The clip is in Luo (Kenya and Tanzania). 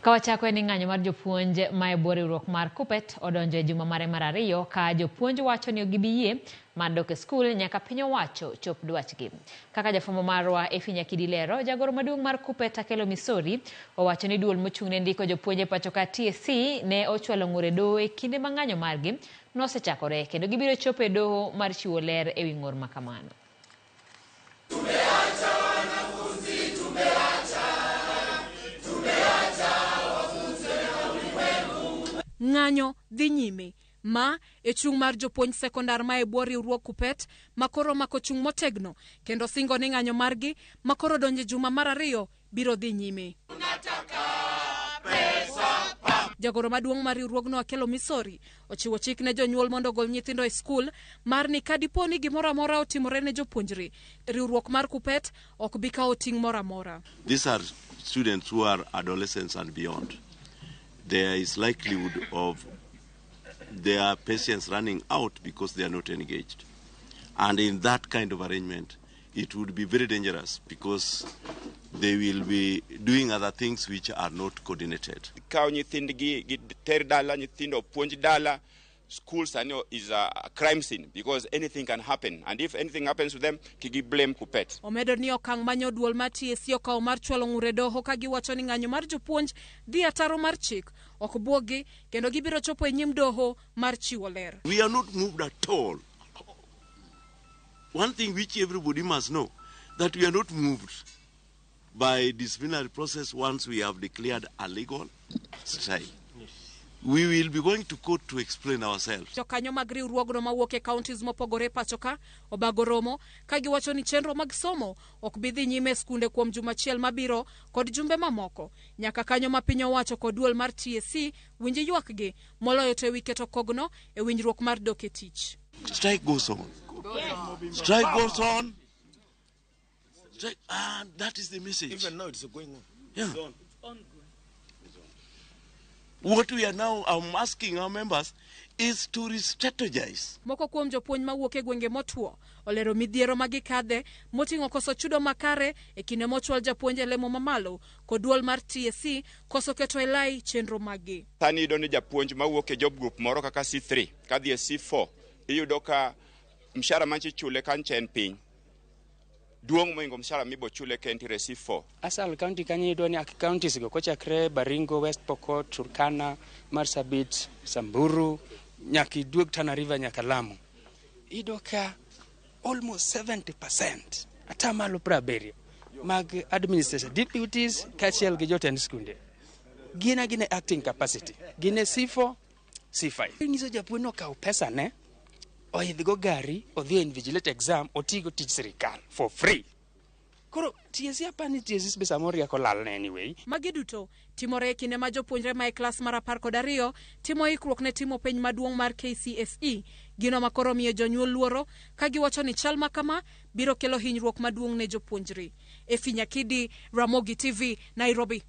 Ka wachako en ni ng'anyo mar jopuonj ma e bwo riwruok mar KUPPET odonjo e juma mare mar ariyo ka jopuonj wacho ni ok gibi yie mar dok e skul nyaka piny owacho chop dwachgi. Kaka jafwambo marwa Effie Nyakidi lero, jagoro maduong' mar KUPPET Akelo Misori owacho ni duol mochung' ne ndiko jopuonj e pacho ka TSC ne ochwalo ng'ur e doho e kinde ma ng'anyo margi nosechakore kendo gibiro chopo e doho mar chiwo ler e wi ng'ur ma kamano. Ng'anyo dhi nyime. Ma e chung' mar jopuonj sekondar ma e bwo riwruog KUPPET ma koro omako chung' motegno kendo singo ni ng'anyo margi ma koro donjo e juma mar ariyo biro dhi nyime. Jagoro maduong' mar riwruogno Akelo Misori ochiwo chik ne jonyuol mondo ogol nyithindo e skul mar ni ka dipo ni gimoro amora otimore ne jopuonjre, riwruok mar KUPPET ok bi kawo ting' moro amora. These are students who are adolescents and beyond. There is likelihood of their patience running out because they are not engaged. And in that kind of arrangement, it would be very dangerous because they will be doing other things which are not coordinated. Kaw nyithindgi giter dala, nyithindo puonj dala. School sani is a crime scene because anything can happen, and if anything happens to them, kik gi blame KUPPET. Omedo ni okang' ma nyoduol mar TSC okawo mar chwalo ng'ur e doho ka giwacho ni ng'anyo mar jopuonj dhi ataro mar chik ok buoggi kendo gibiro chopo e nyim doho mar chiwo ler. We are not moved at all. One thing which everybody must know, that we are not moved by disciplinary process once we have declared a legal strike. We will be going to court to explain ourselves. Jokanyo mag riwruogno mawuok e counties mopogore pacho ka obago romo ka giwacho ni chenro mag somo ok bi dhi nyime e skunde kuom juma achiel mabiro kod jumbe mamoko nyaka kanyo ma piny owacho kod duol mar TSC winj ywakgi moloyo to e wi keto kogno e winjruok mar dok e tich. Strike goes on. Strike goes on. Strike, and that is the message. Even now it's going on. Yeah. It's on. What we are now asking our members is to re-strategize. Moko kuom jopuonj mawuok e gwenge motwo olero midhiero ma gikadhe moting'o koso chudo makare e kinde mochwal japuonj e lemo mamalo kod duol mar TSC koso keto e lai chenro maggi. Sani iyudo ni japuonj mawuok e job group moro kaka C3 kadhi e C4 iyudo ka mshahara manchi ichule kancha en piny duong' mohingo mshahara mibo chule ka entiere C4. Asal County kanyo iyudo ni counties go kochakre Baringo, West Pokot, Turkana, Marsabit, Samburu, nyaka iduog Tana River nyaka Lamu. Iyudo ka almost 70% atamalo 70 mag administration deputies kaachiel gi jotend skunde gin agina acting capacity, gin e C4, C5. Inyiso japuonj ni okaw pesa ne oidhgo gari odhi e invigilate exam otigo tij sirikal for free. Koro TSC apani TSC be samoro rieko lalne anyway. Magi duto timore e kinde ma jopuonjre ma e klas mar 12 timo ikruok ne timo penj maduong' mar KCSE, gino ma koro miyo jonyuol luoro ka giwacho ni chal ma kama biro kelo hinyruok maduong' ne jopuonjre. Effie Nyakidi, Ramogi TV, Nairobi.